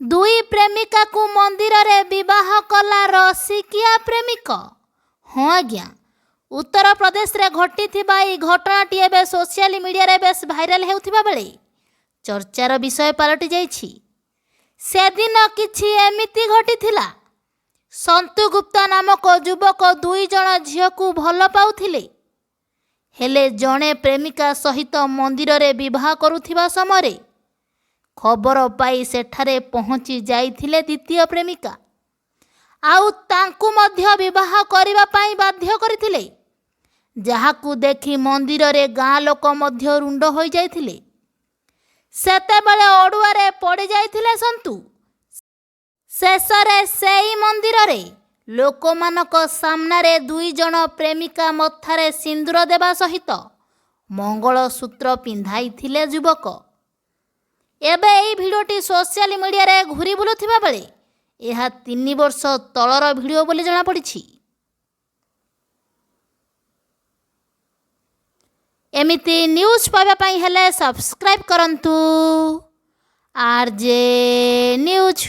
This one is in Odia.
ଦୁଇ ପ୍ରେମିକାକୁ ମନ୍ଦିରରେ ବିବାହ କଲା ରସିକିଆ ପ୍ରେମିକ। ହଁ ଆଜ୍ଞା, ଉତ୍ତରପ୍ରଦେଶରେ ଘଟିଥିବା ଏହି ଘଟଣାଟି ଏବେ ସୋସିଆଲ ମିଡିଆରେ ବେଶ୍ ଭାଇରାଲ ହେଉଥିବା ବେଳେ ଚର୍ଚ୍ଚାର ବିଷୟ ପାଲଟି ଯାଇଛି। ସେଦିନ କିଛି ଏମିତି ଘଟିଥିଲା। ସନ୍ତୁ ଗୁପ୍ତା ନାମକ ଯୁବକ ଦୁଇ ଜଣ ଝିଅକୁ ଭଲ ପାଉଥିଲେ। ହେଲେ ଜଣେ ପ୍ରେମିକା ସହିତ ମନ୍ଦିରରେ ବିବାହ କରୁଥିବା ସମୟରେ ଖବର ପାଇ ସେଠାରେ ପହଞ୍ଚି ଯାଇଥିଲେ ଦ୍ୱିତୀୟ ପ୍ରେମିକା, ଆଉ ତାଙ୍କୁ ମଧ୍ୟ ବିବାହ କରିବା ପାଇଁ ବାଧ୍ୟ କରିଥିଲେ। ଯାହାକୁ ଦେଖି ମନ୍ଦିରରେ ଗାଁ ଲୋକ ମଧ୍ୟ ରୁଣ୍ଡ ହୋଇଯାଇଥିଲେ। ସେତେବେଳେ ଅଡ଼ୁଆରେ ପଡ଼ିଯାଇଥିଲେ ସନ୍ତୁ। ଶେଷରେ ସେଇ ମନ୍ଦିରରେ ଲୋକମାନଙ୍କ ସାମ୍ନାରେ ଦୁଇ ଜଣ ପ୍ରେମିକା ମଥାରେ ସିନ୍ଦୁର ଦେବା ସହିତ ମଙ୍ଗଳସୂତ୍ର ପିନ୍ଧାଇଥିଲେ ଯୁବକ। ଏବେ ଏହି ଭିଡ଼ିଓଟି ସୋସିଆଲ ମିଡିଆରେ ଘୁରି ବୁଲୁଥିବା ବେଳେ ଏହା 3 ବର୍ଷ ତଳର ଭିଡ଼ିଓ ବୋଲି ଜଣାପଡ଼ିଛି। ଏମିତି ନ୍ୟୁଜ୍ ପାଇବା ପାଇଁ ହେଲେ ସବସ୍କ୍ରାଇବ୍ କରନ୍ତୁ ଆର୍ ଜେ ନ୍ୟୁଜ୍।